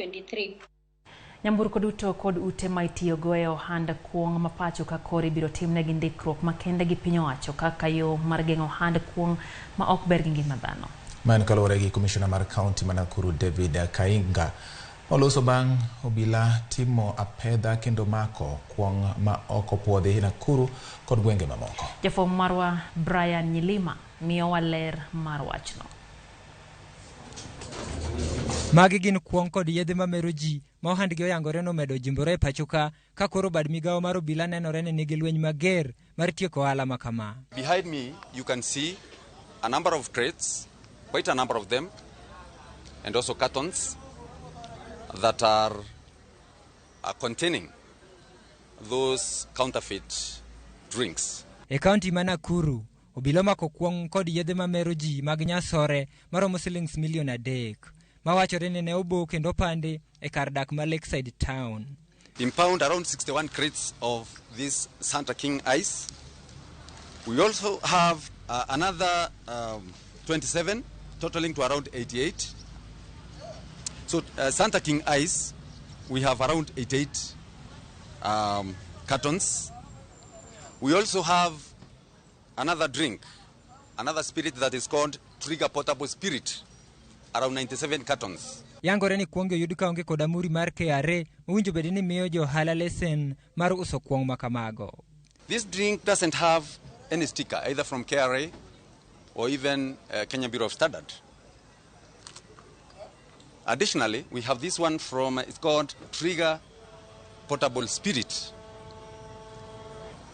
2023. Nyamburko duto kod ute ma itiyogo e ohand kuong' ma pacho ka koro ibiro timnegi ndikruok makende gi piny owacho kaka yo mar geng'o ohand kuong' ma ok ber gi ngima dhano. Ma en kaluwore gi komishona mar kaunti ma Nakuru David Kainga. Oloso bang' obila timo apedha kendo mako kuong' ma ok opuodhi Nakuru kod gwenge mamoko. Jafwambo marwa Brian Nyilima miyowa ler mar wachno. Magi gin kuong' kod yedhe mamero ji ma ohandgi oyangore nomedo jimbore e pacho ka ka koro bad migawo mar obila nenore ni nigi lweny mager mar tieko ohala ma kama. Behind me, you can see a number of crates, quite a number of them, and also cartons that are containing those counterfeit drinks. E kaunti ma Nakuru, obila omako kuong' kod yedhe mamero ji mag nyasore maromo silings milion 3 mawachore ni ne obo kendo opandi e kar dak ma Lakeside Town. Impound around 61 crates of this Santa King ice. We also have another 27, totaling to around 88. So Santa King ice, we have around 88 cartons. We also have another drink, another spirit that is called Trigger Portable Spirit, around 97 cartons. Yangore ni kuong' oyud kaonge kod amuri mar KRA mowinjo bed ni miyo jo ohala lesen mar uso kuong' ma kamago. This drink doesn't have any sticker, either from KRA or even Kenya Bureau of Standard. Additionally, we have this one from, it's called Trigger Portable Spirit.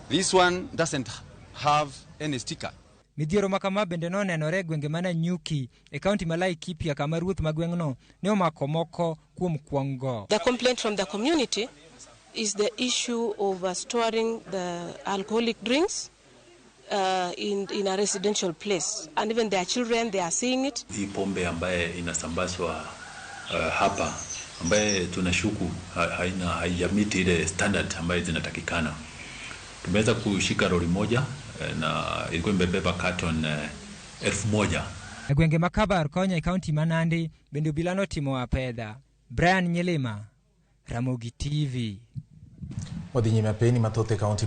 This one doesn't have any sticker. Midhiero ma kama bende nonenore e gwenge ma Nanyuki e kaunti ma Laikipia kama ruoth ma gweng'no ne omako moko kuom kuong' go. The complaint from the community is the issue of storing the alcoholic drinks in a residential place. And even their children, they are seeing it. Hii pombe ambaye inasambazwa hapa ambaye tunashuku haina haijameet ile standard ambaye zinatakikana. Tumeweza kushika lori moja na ilikuwa imebeba carton 1000. E gwenge ma Kabar konya e kaunti ma Nandi bende obila notimo apedha. Brian Nyilima, Ramogi TV. Wadhi nyime apeni mathoth e kaunti.